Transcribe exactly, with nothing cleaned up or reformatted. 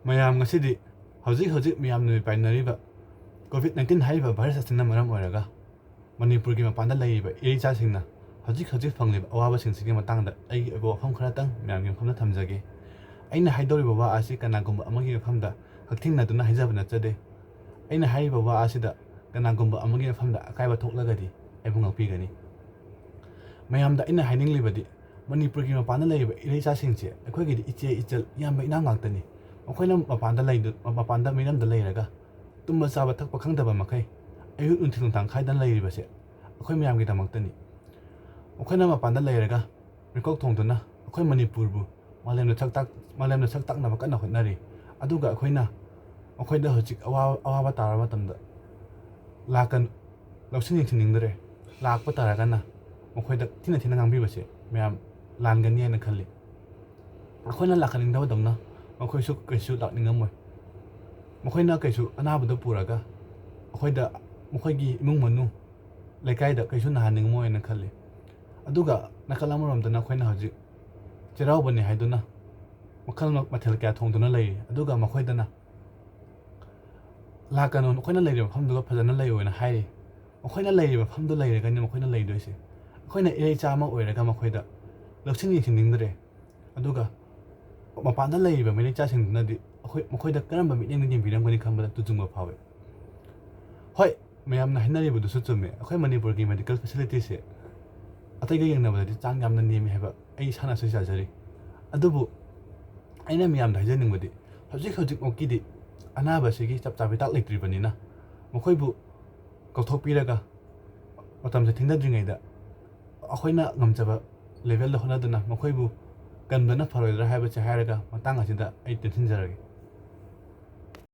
ꯃꯌꯥꯝ, ꯉꯁꯤꯗꯤ ꯍꯧꯖꯤꯛ ꯍꯧꯖꯤꯛ ꯃꯤꯌꯥꯝꯅ ꯃꯤꯄꯥꯏꯅꯔꯤꯕ ꯀꯣꯚꯤꯗ ꯅꯥꯏꯟꯇꯤꯟ ꯍꯥꯏꯔꯤꯕ ꯚꯥꯏꯔꯁ ꯑꯁꯤꯅ ꯃꯔꯝ ꯑꯣꯏꯔꯒ ꯃꯅꯤꯄꯨꯔꯒꯤ ꯃꯄꯥꯟꯗ ꯂꯩꯔꯤꯕ ꯏꯔꯩꯆꯥꯁꯤꯡꯅ ꯍꯧꯖꯤꯛ ꯍꯧꯖꯤꯛ ꯐꯪꯂꯤꯕ ꯑꯋꯥꯕꯁꯤꯡꯁꯤꯒꯤ ꯃꯇꯥꯡꯗ ꯑꯩꯒꯤ ꯑꯣꯏꯕ ꯋꯥꯐꯝ ꯈꯔꯇꯪ ꯃꯌꯥꯝꯒꯤ ꯃꯐꯝꯗ ꯊꯝꯖꯒꯦ꯫ ꯑꯩꯅ ꯍꯥꯏꯗꯧꯔꯤꯕ ꯋꯥ ꯑꯁꯤ ꯀꯅꯥꯒꯨꯝꯕ ꯑꯃꯒꯤ ꯃꯐꯝꯗ ꯍꯛꯊꯦꯡꯅꯗꯨꯅ ꯍꯥꯏꯖꯕ ꯅꯠꯆꯗꯦ꯫ ꯑꯩꯅ ꯍꯥꯏꯔꯤꯕ ꯋꯥ ꯑꯁꯤꯗ ꯀꯅꯥꯒꯨꯝꯕ ꯑꯃꯒꯤ ꯃꯐꯝꯗ ꯑꯀꯥꯏꯕ ꯊꯣꯛꯂꯒꯗꯤ ꯑꯩꯕꯨ ꯉꯥꯛꯄꯤꯒꯅꯤ꯫ ꯃꯌꯥꯝꯗ ꯑꯩꯅ ꯍꯥꯏꯅꯤꯡꯂꯤꯕꯗꯤ, ꯃꯅꯤꯄꯨꯔꯒꯤ ꯃꯄꯥꯟꯗ ꯂꯩꯔꯤꯕ ꯏꯔꯩꯆꯥꯁꯤꯡꯁꯦ ꯑꯩꯈꯣꯏꯒꯤꯗꯤ ꯏꯆꯦ, ꯏꯆꯜ, ꯏꯌꯥꯝꯕ, ꯏꯅꯥꯎ ꯉꯥꯛꯇꯅꯤ꯫ ꯃꯈꯣꯏꯅ ꯃꯄꯥꯟꯗ ꯂꯩꯗꯨ-, ꯃꯄꯥꯟꯗ ꯃꯤꯔꯝꯗ ꯂꯩꯔꯒ ꯇꯨꯝꯕ ꯆꯥꯕ ꯊꯛꯄ ꯈꯪꯗꯕ ꯃꯈꯩ ꯑꯌꯨꯛ ꯅꯨꯡꯊꯤꯜ ꯅꯨꯡꯗꯥꯡ ꯈꯥꯏꯗꯅ ꯂꯩꯔꯤꯕꯁꯦ ꯑꯩꯈꯣꯏ ꯃꯌꯥꯝꯒꯤꯗꯃꯛꯇꯅꯤ꯫ ꯑꯩꯈꯣꯏꯅ ꯃꯄꯥꯟꯗ ꯂꯩꯔꯒ ꯃꯤꯀꯣꯛ ꯊꯣꯡꯗꯨꯅ ꯑꯩꯈꯣꯏ ꯃꯅꯤꯄꯨꯔꯕꯨ ꯃꯥꯂꯦꯝꯗ ꯁꯛ ꯇꯥꯛ-, ꯃꯥꯂꯦꯝꯗ ꯁꯛ ꯇꯥꯛꯅꯕ ꯀꯟꯅ ꯍꯣꯠꯅꯔꯤ꯫ ꯑꯗꯨꯒ ꯑꯩꯈꯣꯏꯅ ꯃꯈꯣꯏꯗ ꯍꯧꯖꯤꯛ ꯑꯋꯥ-, ꯑꯋꯥꯕ ꯇꯥꯔꯕ ꯃꯇꯝꯗ ꯂꯥꯛꯀꯅꯨ, ꯂꯧꯁꯤꯟ ꯌꯦꯡꯁꯤꯟꯅꯤꯡꯗ꯭ꯔꯦ, ꯂꯥꯛꯄ ꯇꯥꯔꯒꯅ ꯃꯈꯣꯏꯗ ꯊꯤꯅ ꯊꯤꯅ ꯉꯥꯡꯕꯤꯕꯁꯦ ꯃꯌꯥꯝ ꯂꯥꯟꯒꯅꯤ ꯍꯥꯏꯅ ꯈꯜꯂꯤ꯫ ꯑꯩꯈꯣꯏꯅ ꯂꯥꯛꯍꯟꯅꯤꯡꯗꯕꯗꯧꯅ ꯃꯈꯣꯏꯁꯨ ꯀꯩꯁꯨ ꯂꯥꯛꯅꯤꯡꯉꯝꯃꯣꯏ꯫ ꯃꯈꯣꯏꯅ ꯀꯩꯁꯨ ꯑꯅꯥꯕꯗ ꯄꯨꯔꯒ ꯑꯩꯈꯣꯏꯗ, ꯃꯈꯣꯏꯒꯤ ꯏꯃꯨꯡ ꯃꯅꯨꯡ, ꯂꯩꯀꯥꯏꯗ ꯀꯩꯁꯨ ꯅꯥꯍꯟꯅꯤꯡꯉꯝꯃꯣꯏꯅ ꯈꯜꯂꯤ꯫ ꯑꯗꯨꯒ ꯅꯥꯀꯜ ꯑꯃꯔꯣꯝꯗꯅ ꯑꯩꯈꯣꯏꯅ ꯍꯧꯖꯤꯛ ꯆꯩꯔꯥꯎꯕꯅꯤ ꯍꯥꯏꯗꯨꯅ ꯃꯈꯜ ꯃ-, ꯃꯊꯦꯜ ꯀꯌꯥ ꯊꯣꯡꯗꯨꯅ ꯂꯩꯔꯤ꯫ ꯑꯗꯨꯒ ꯃꯈꯣꯏꯗꯅ ꯂꯥꯛꯀꯅꯨ, ꯑꯩꯈꯣꯏꯅ ꯂꯩꯔꯤꯕ ꯃꯐꯝꯗꯨꯒ ꯐꯖꯅ ꯂꯩꯌꯨ ꯍꯥꯏꯅ ꯍꯥꯏꯔꯤ꯫ ꯃꯈꯣꯏꯅ ꯂꯩꯔꯤꯕ ꯃꯐꯝꯗꯨ ꯂꯩꯔꯒꯅꯤ ꯃꯈꯣꯏꯅ ꯂꯩꯗꯣꯏꯁꯦ꯫ ꯑꯩꯈꯣꯏꯅ ꯏꯔꯩꯆꯥ ꯑꯃ ꯑꯣꯏꯔꯒ ꯃꯈꯣꯏꯗ ꯂꯧꯁꯤꯟ ꯌꯦꯡꯁꯤꯟꯅꯤꯡꯗ꯭ꯔꯦ꯫ ꯑꯗꯨꯒ ꯃꯄꯥꯟꯗ ꯂꯩꯔꯤꯕ ꯃꯩꯔꯩꯆꯥꯁꯤꯡꯗꯨꯅꯗꯤ ꯑꯩꯈꯣꯏ, ꯃꯈꯣꯏꯗ ꯀꯔꯝꯕ ꯃꯤꯠꯌꯦꯡꯗ ꯌꯦꯡꯕꯤꯔꯝꯒꯅꯤ ꯈꯟꯕꯗ ꯇꯨꯖꯨꯡꯕ ꯐꯥꯎꯏ꯫ ꯍꯣꯏ, ꯃꯌꯥꯝꯅ ꯍꯥꯏꯅꯔꯤꯕꯗꯨꯁꯨ ꯆꯨꯝꯃꯦ, ꯑꯩꯈꯣꯏ ꯃꯅꯤꯄꯨꯔꯒꯤ medical facilityꯁꯦ ꯑꯇꯩꯒ ꯌꯦꯡꯅꯕꯗꯗꯤ ꯆꯥꯡ ꯌꯥꯝꯅ ꯅꯦꯝꯃꯤ ꯍꯥꯏꯕ ꯑꯩ ꯏꯁꯥꯅꯁꯨ ꯌꯥꯖꯔꯤ꯫ ꯑꯗꯨꯕꯨ ꯑꯩꯅ ꯃꯌꯥꯝꯗ ꯍꯥꯏꯖꯅꯤꯡꯕꯗꯤ, ꯍꯧꯖꯤꯛ ꯍꯧꯖꯤꯛꯃꯛꯀꯤꯗꯤ ꯑꯅꯥꯕꯁꯤꯒꯤ ꯆꯞ ꯆꯥꯕ ꯍꯤꯗꯥꯛ ꯂꯩꯇ꯭ꯔꯤꯕꯅꯤꯅ, ꯃꯈꯣꯏꯕꯨ ꯀꯧꯊꯣꯛꯄꯤꯔꯒ ꯃꯇꯝꯁꯦ ꯊꯦꯡꯊꯗ꯭ꯔꯤꯉꯩꯗ ꯑꯩꯈꯣꯏꯅ ꯉꯝꯖꯕ levelꯗ ꯍꯣꯠꯅꯗꯨꯅ ꯃꯈꯣꯏꯕꯨ ꯀꯟꯕꯅ ꯐꯔꯣꯏꯗ꯭ꯔꯥ ꯍꯥꯏꯕꯁꯦ ꯍꯥꯏꯔꯒ ꯃꯇꯥꯡ ꯑꯁꯤꯗ ꯑꯩ ꯇꯦꯟꯁꯤꯟꯖꯔꯒꯦ꯫